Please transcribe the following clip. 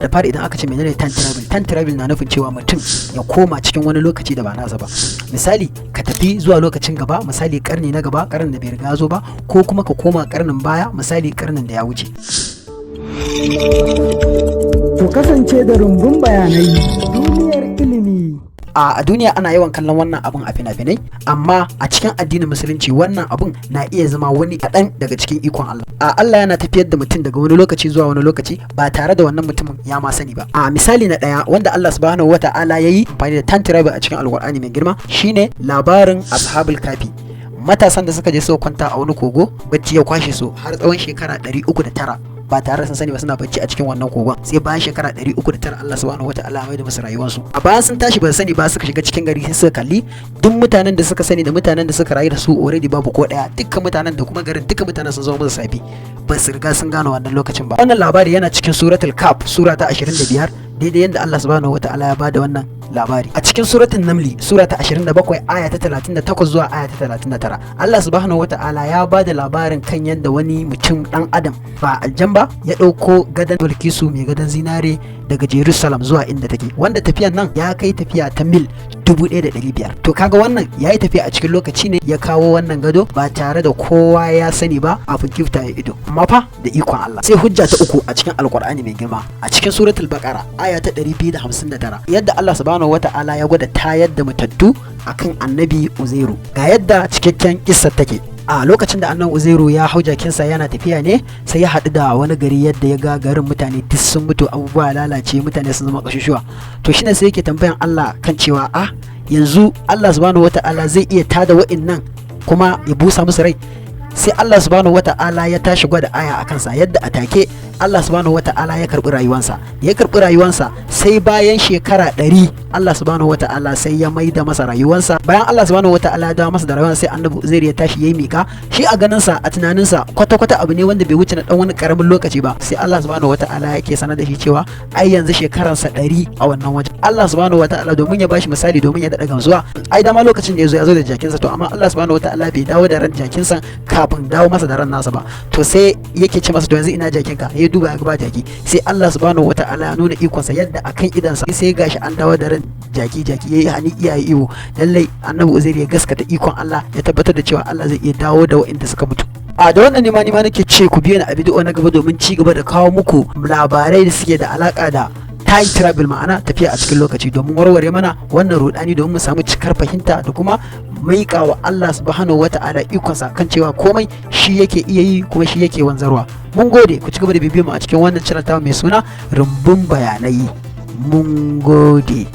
Da fari, idan aka ce menene time travel? Time travel na nufin cewa mutum ya koma cikin wani lokaci da ba nasa ba. Misali, ka tafi zuwa lokacin gaba, misali karni na gaba, karnin da bai riga zo ba, ko kuma ka koma karnin baya, misali karnin da ya wuce. Ku kasance da rumbun bayanai, duniyar ilimi. A duniya ana yawan kallon wannan abun a fina-finai, amma a cikin addinin Musulunci wannan abun na iya zama wani kaɗan daga cikin ikon Allah. A Allah yana tafiyar da mutum daga wani lokaci zuwa wani lokaci ba tare da wannan mutumin ya ma sani ba. A misali na ɗaya wanda Allah Subhanahu Wata'ala ya yi amfani da time travel a cikin Alkur'ani mai girma shine labarin Ashabul Kafi, matasan da suka je suka kwanta a wani kogo, bacci ya kwashe su har tsawon shekara 309 ba tare da sun sani ba. Suna bacci a cikin wannan kogon, sai bayan shekara 309 Allah Subhanahu Wataala ya mai da musu rayuwarsu. A bayan sun tashi, ba su sani ba, suka shiga cikin gari, sai suka kalli duk mutanen da suka sani da mutanen da suka rayu da su, already babu ko daya. Dukkan mutanen da kuma garin, dukkan mutanen sun zama musu sabi, ba su riga sun gane wannan lokacin ba. Wannan labari yana cikin Suratul Kaf, sura ta 25, daidai yadda Allah Subhanahu Wataala ya bada wannan labari. A cikin Suratul Namli, sura ta 27, aya ta 38 zuwa aya ta 39, Allah Subhanahu Wataala ya bada labarin kan yadda wani mutum dan adam ba aljan ba ya dauko gadon Bilkisu mai gadon zinare daga Jerusalem zuwa inda take, wanda tafiyan nan ya kai tafiya ta mil 1500. To kaga wannan ya yi tafiya a cikin lokaci ne ya kawo wannan gado ba tare da kowa ya sani ba a kifta ya ido, amma fa da ikon Allah. Sai hujja ta uku a cikin Alkur'ani mai girma, a cikin Suratul Baqara, aya ta 259, yadda Allah Subhanahu Wata'ala ya gwada tayar da matattu akan Annabi Uzairu. Ga yadda cikakken kissar take. A lokacin da Annabi Uzairu ya hau jakinsa yana tafiya ne, sai ya haɗu da wani gari, yadda ya ga garin mutane duk sun mutu, abubuwa lalace, mutane sun zama ƙasusuwa. To shine sai yake tambayan Allah kan cewa a yanzu Allah Subhanahu Wata'ala zai iya tada wa'innan kuma ya busa musu rai? Sai Allah Subhanahu Wata'ala ya tashi gwada aya a kansa, yadda a take Allah Subhanahu Wata'ala ya karbi rayuwansa. Ya karbi rayuwansa, sai bayan shekara 100 Allah Subhanahu Wata'ala sai ya maida masa rayuwansa. Bayan Allah Subhanahu Wata'ala ya dawo masa da rayuwansa, sai Annabi Uzair ya tashi yayi mika. Shi a ganin sa, a tunaninsa, kwata kwata abu ne wanda bai wuce na dan wani karamin lokaci ba. Sai Allah Subhanahu Wata'ala yake sanar da shi cewa ai yanzu shekaransa 100 a wannan wajen. Allah Subhanahu Wata'ala domin ya bashi misali, domin ya daɗa gamsuwa, ai dama lokacin da ya zo, ya zo da jakinsa. To amma Allah Subhanahu Wata'ala bai dawo da ran jakinsa kafin dawo masa da ran nasa ba. To sai yake ce masa, "To yanzu ina jakinka?" Ya duba ya ga ba jaki. Sai Allah Subhanahu Wata'ala ya nuna ikonsa, yadda akan idansa sai gashi an dawo da ran jaki. Jaki yayi hani, iyaye iyo. Lallai Annabi Uzair ya gaskata ikon Allah, ya tabbatar da cewa Allah zai iya dawo da waɗanda suka mutu. A da wannan ne ma ni ma nake ce ku biyo ni a bidiyo na gaba domin ci gaba da kawo muku labarai da suke da alaka da time travel, ma'ana tafiya a cikin lokaci, domin warware mana wannan rudani, domin mu samu cikar fahimta da kuma maika wa Allah Subhanahu Wata'ala ikonsa kan cewa komai shi yake iya yi kuma shi yake wanzarwa. Mun gode. Ku ci gaba da bibiyar mu a cikin wannan channel mai suna Rumbun Bayanai. Mun gode.